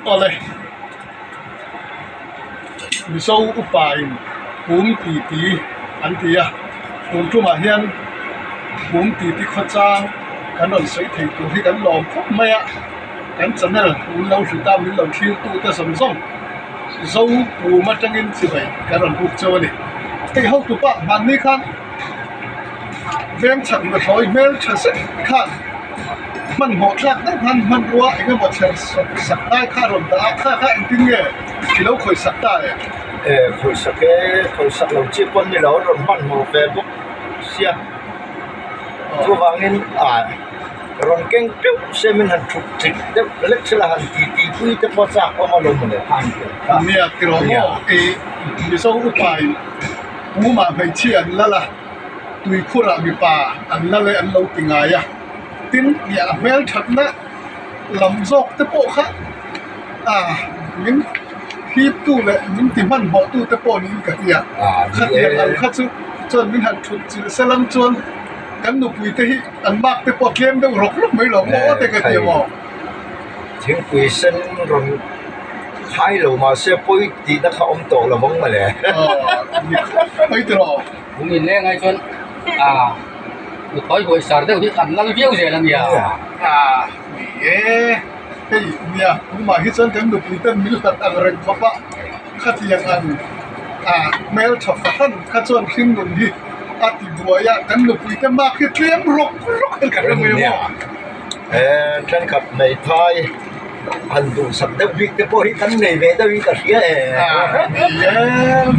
Awle, Mizo upain pum titi an ti a, tun tumah hian pum titi khawchang kan rawn sawi thei tur hi kan lawm khawp mai a, kan channel min lo hlut a, min lo thlir tute zawng zawng Zo pum atangin chibai kan rawn buk chauh a ni. Hei hotupa hmanni khan veng chak nuthlawi hmel tha zet khan hmanhmawh thlak deuh khan hmanrua eng emaw chher sak lai kha a rawn dah a, kha kha engtin nge i lo khawih sak ta e? E, khawih sak e, khawih sak lo chi pawn ni lo, a rawn hmanhmawh ve bawk sia. Chuvangin a rawn keng teuh se min han thut chik deuh lek sela han ti ti pui te pawh chak awm alawm mawle kha an tel kha. Nia tiraw maw i Mizo upain pumah hmeichhia an lal a, tuikhurah mipa an lal e an lo ti ngai a, tin nia a hmelthatna lam zawk te pawh kha a min hiptu leh min ti hmanhmawhtu te pawh niin ka hria. Khatiang ang kha chu chuan min han thut chilh se lang chuan kan nupui te hi an mark te pawh tlem deuh rawk rawk mai lo maw te ka ti maw. Thingpui sen rawn khai lo mahse pawi tihna kha awm tawh lo vang mawle. Pawi ti rawh. Kum in leng ai chuan a nuthawi hawi sar deuh hi an lal viau zel a nia. A ni e, hei nia tumah hi chuan kan nupui ten min hlat ang reng khawp a, khatiang ang a hmeltha fahran kha chuan hring nun hi a ti buai a, kan nupui te mark hi tlem rawk rawk hian ka hre mai a maw. E thenkhat hmeithai han duhsak deuh bik te pawh hi kan nei ve deuhin ka hria e. Ni e,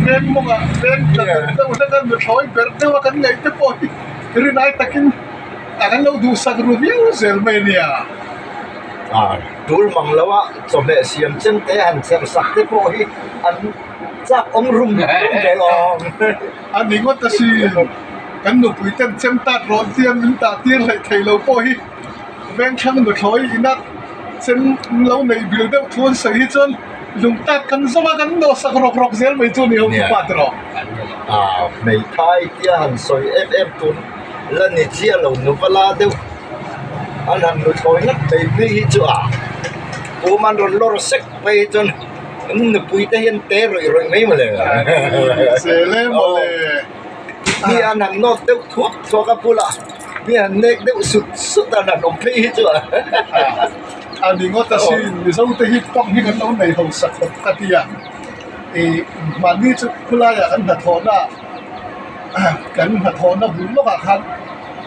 veng mawngah veng tla deuh deuh hlek a nuthlawi ber deuh a kan ngaih te pawh hi rinai takin a kan lo duhsak ru viau zel mai a nia. A tul mang lo a chawhmeh siam chen te han chher sak te pawh hi an chak awm rum rum ve awm. A ni ngawt asin, kan nupui ten chem tat rawn tia min tah tir hleih thei lo pawh hi Vengthlang nuthlawi ina chem lo neih bil deuh thu an sawi hi chuan lung tat kan zawng a, kan nawh sak rawk rawk zel mai chu a ni ho chu pa tiraw. A hmeithai tia han sawi em em tun la ni chiah lo nuva la deuh an han nuthlawi ngat mai phei hi chu a pum an rawn lawr sek phei hi chuan an nupui te hian te rawih rawih mai mawle. Zel e mawle. Mi an han nawt deuh thuak thuak a bulah mi han nek deuh sut sut a han awm phei hi chu a. A ni ngawt asin Mizo te hi pawng hi kan lo nei ho sa khawp ka ti a. Ih mahni chu khulaiah kan hnathawhna kan hnathawhna bul lawkah khan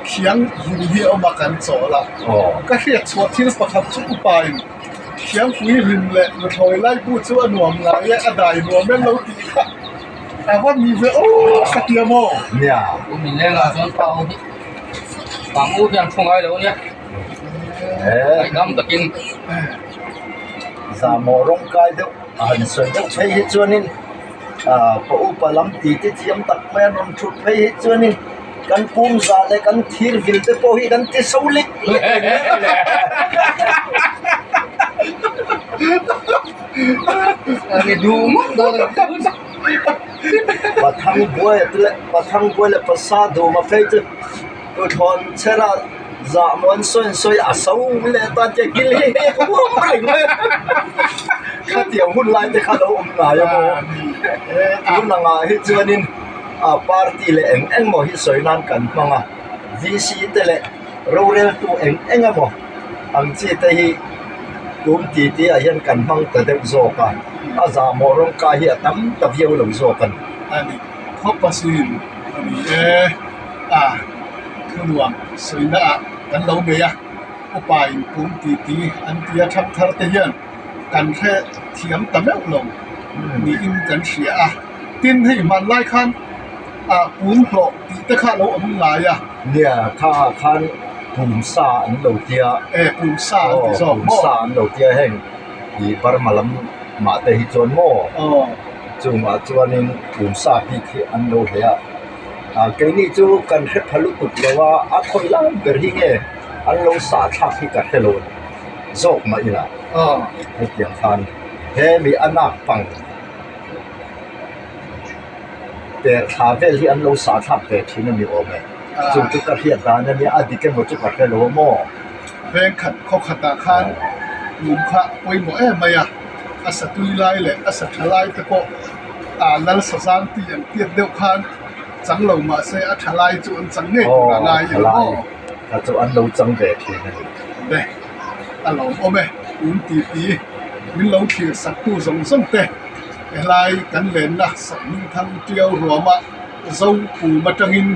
thiang hlim hi a awm a kan chawl a. Ka hriat chhuah thil pakhat chu upain thiangpui hlim leh nuthlawi lai bu chu a nuam ngai e a dai nuam em lo tih kha. A va ni ve aw ka ti a maw? Nia. U min leng ah chuan pa u hi pang u hian thu ngai lo ania. Ngaihdam takin. Zahmawh rawng kai deuh a han sawi deuh phei hi chuanin ah pa upa lam ti te thiam tak mai an rawn thut phei hi chuanin kan pum zah leh kan thir vil te pawh hi kan ti so lek lek reng mai a. Pathang buai a ti leh pathang buai leh pasa dum a phei chu tuthlawn chher a zah maw an sawi an sawi a so leh ta che kil hi hei ka uam reng mai a khatiang hun lai te kha lo awm ngai a maw tun angah hi chuanin a party leh eng eng maw hi sawi nan kan hmang a V C te leh roreltu eng eng emaw. Ang chi te hi tum ti ti ah hian kan hmang ta deuh zawk a, a zahmawh rawng kai hi a tam ta viau lo zawk a ni. A ni khawp asin a ni e, a thunuam sawina ah kan lo nei a, upa in pum ti ti an tia thang thar te hian kan hre thiam ta meuh lo niin kan hria a, tin hei hmanlai khan ah pum hlawh tih te kha a lo awm ngai a. Nia kha ah khan pum sa an lo tia. E pum sa an ti zawk maw? Pum sa an lo tia heng ih Burma lam mah te hi chuan maw? Aw. Chungah chuanin pum sa bik hi an lo hle a. Ah keini chu kan hre pha lutuk lo a, a khawi lai ber hi nge an lo sah thlak hi ka hre lo zawk mah ila. Aw. Hetiang khan he mi a nak pang. Per thla vel hi an lo sah thlak ve thin a ni awm e. Chu chu ka hriat dan a nia, a dik emaw chu ka hre lo a maw? Veng khat khaw khatah khan tum kha pawimawh em mai a. A sa tui lai leh a sa tha lai te pawh ah lal sa zang tih an tiat deuh khan chang lo mah se a tha lai chu an chang ngei tur a ngai ilo maw? Kha chu an lo chang ve thin a ni. Be, a lawmawm e, un ti ti min lo thlir sak tu zawng zawng te helai kan lenna Sakhmingthang Tiau ruama Zo pum atangin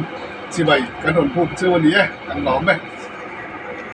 chibai kan rawn buk cheu a ni e, kan lawm e.